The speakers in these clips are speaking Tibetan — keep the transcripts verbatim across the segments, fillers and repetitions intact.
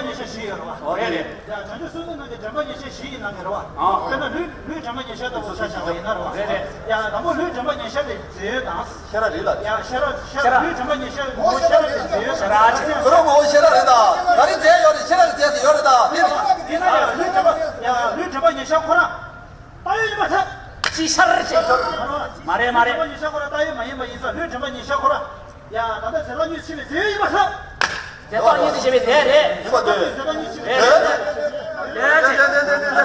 པ་ཉེར་བཞག་བཞི་ཡོད་རེད་བ། རེད་རེད། ཡ་བྱང་ཆུབ་སེམས་དཔའི་ནང་གི་དྲན་པ་ཉེར་བཞག་བཞི་ཡི་ནང་གི་རེད་བ། དཔེར་ན་ལུས་ལུས་དྲན་པ་ཉེར་བཞག་ལྟ་བུ་ཆ་བཞག་པ་ཡིན་ན་རེད་བ། རེད་རེད། ཡ་དང་པོ་ལུས་དྲན་པ་ཉེར་བཞག་དེ་རྫས་ཡོད་དང་། ཤེས་རབ་རེད་ལ། ཡ་ཤེས་རབ་ཤེས་རབ་ལུས་དྲན་པ་ཉེར་བཞག་ངོ་བོ་ཤེས་རབ་དེ་རྫས་ཡོད། ཤེས་རབ་ཅེས། ཁོ་རང་ངོ་བོ་ཤེས་རབ་རེད་ད། ག་རེ་རྫས་ཡོད་རེད། ཤེས་རབ་ཀྱི་རྫས་དེ་ཡོད་རེད་ད། དེ་རེད། དེ་ན་ཡ་ལུས་དྲན་པ་ཡ་ལུས་དྲན་པ་ཉེར་བཞག་ཁོ་རང་བཏགས་ཡོད་ཡིན་པ་ཚ། ཅི་ཤར་ཅེས། མ་རེད་མ་རེད། ལུས་དྲན་པ་ཉེར་བཞག་ཁོ་རང་བཏགས་ཡོད་མ་ཡིན་པ་ཡིན་ཙང་ལུས་དྲན་པ་ཉེར་བཞག་ཁོ་རང་། ཡ་ད་ལྟ་ཟེར་ལ་གཉིས་ཕྱི་མའི་རྫས་ཡོད་ཡིན་པ་ཚ། དེ་བཏགས་ཡོད་དེ་བྱས་པའི་རྫས་རེད། ཡིན་པ་འདོད། ཟེར་ལ་གཉིས་ཕྱི་མའི་རྫས་རེད། རེད་རེད། ད་ནི་དེ་ཚོ་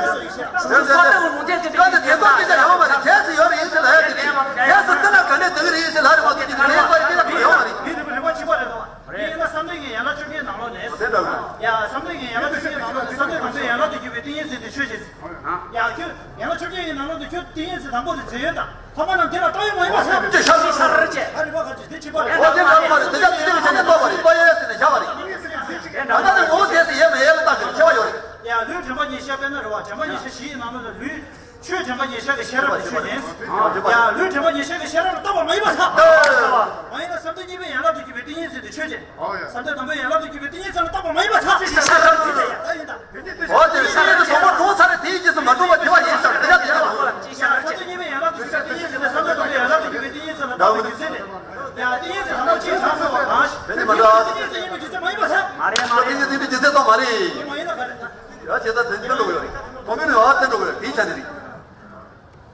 སྐད་ཆ་ཡོད་མ་རེད། གལ་སྲིད་དེ་ལ་ག་འདྲས་འདོད་ཀྱི་རེད་ཟེར་ལ་ཡ་དེ་རེད། གལ་སྲིད་དེ་ལ་ག་འདྲས་འདོད་ཀྱི་རེད་ཟེར་ལ་རེད་མ་གཏོགས་ཀྱི་རེད་པ་རེད་ཡོད་མ་རེད། མི་རིག་པ་རིག་པ་གཅིག་པ་རེད་དོ། དེ་ཡིན་ན་བསམ་གཏན་གྱི་ཡན་ལག་བཅོ་བརྒྱད་ནང་ལོགས་ནས། དེ་འདྲ་རེད། ཡ་བསམ་གཏན་གྱི་ཡན་ལག་བཅོ་བརྒྱད་ནང་ལོགས་ནས་བསམ་གཏན་དང་པོའི་ཡན་ལག་ཏུ་གྱུར་པའི་ཏིང་ངེ་འཛིན་དེ་ཆོས་ཅན། ཡ་ཁྱོད་ཡན་ལག་བཅོ་བརྒྱད་ཀྱི་ནང་ལོགས་ནས་ཁྱོད་ཏིང་ངེ་འཛིན་དང་པོ་དེ་རྫས་ཡོད་དང་ཐ་མ་རྣམས་དེ་ལ་བཏགས་ཡོད་མ་ཡིན་པ་ཟེར། ཅི་ཤར་ཅི་ཤར་ཅེས། ཨ་རི་བ་ག་ཅི་དེ་ཅི་པ་རེད། འོ་དེ་ལ་མ་རེད། དེ་ལྟ་དེ་ལྟ་བྱས་ནས་རྟོགས་པ་རེད། རྟོགས་ཡས་ཟེར་ནས་བཞག་པ་རེད། ད་ལྟ་ནི་ངོ་བོ་དེ་ཟེར་ཡས་མ་ཡས་ལ་བཏགས་ཀྱི་ཁྱད་པར་ཡོད་རེད། ཡ་ལུས་དྲན་པ་ཉེར་བཞག་དཔེར་ན་རེད་བ། དྲན་པ་ཉེར་བཞག་བཞི་ཡི་ནང་ལོགས་ལ་ལུས། ཆོས་དྲན་པ་ཉེར་བཞག་གི་ཤེས་རབ་ལ་ཆོས་ཅན། ཡ་ལུས་དྲན་པ་ཉེར་བཞག་གི་ཤེས་རབ་ལ་བཏགས་པ་མ་ཡིན་པ་ཟེར། མ་ཡིན་ན་བསམ་གཏན་གཉིས་པའི་ཡན་ལག་ཏུ་གྱུར་པའི་ཏིང་ངེ་འཛིན་དེ་ཆོས་ཅན། བསམ་གཏན་དང་པོའི་ཡན་ལག་ཏུ་གྱུར་པའི་ཏིང་ངེ་འཛིན་ལ་བཏགས་པ་མ་ཡིན་པ་ཟེར། ཡིན་ད། འོ་དེ་ཤེས་རབ་ཀྱི་གཟུགས་པོ་གྲུབ་ཚར་རེད། དེའི་རྗེས་སུ་མ་གྲུབ་པ་དེ་བ་ཡིན་ཟེར་དེ་ཡ་དེ་ཡ། བསམ་གཏན་གཉིས་པའི་ཡན་ལག་ཏུ་གྱུར་པའི་ཏིང་ངེ་འཛིན་དེ་བསམ་གཏན་དང་པོའི་ཡན་ལག་ཏུ་གྱུར་པའི་ཏིང་ངེ་འཛིན་ལ་བཏགས་པའི་རྒྱུ་མཚན་དེ། ཡ་ཏིང་ངེ་འཛིན་དང་པོ་ཅིའི་གྲངས་སུ་བ་གང་ཞིག་དེ་ནི་མ་འདྲ། ཏིང་ངེ་འཛིན་ཡིན་པའི་རྒྱུ་མཚན་མ་ཡིན་པ་ཟེར། མ་རེད་མ་རེད། ཏིང་ངེ་འཛིན་ཡིན་པའི་རྒྱུ་མཚན་ཙམ་མ་རེད། དེ་མ་ཡིན་ན་ག་རེ། ཡ་བྱས་ཙང་དེ་ཚོ་ལ་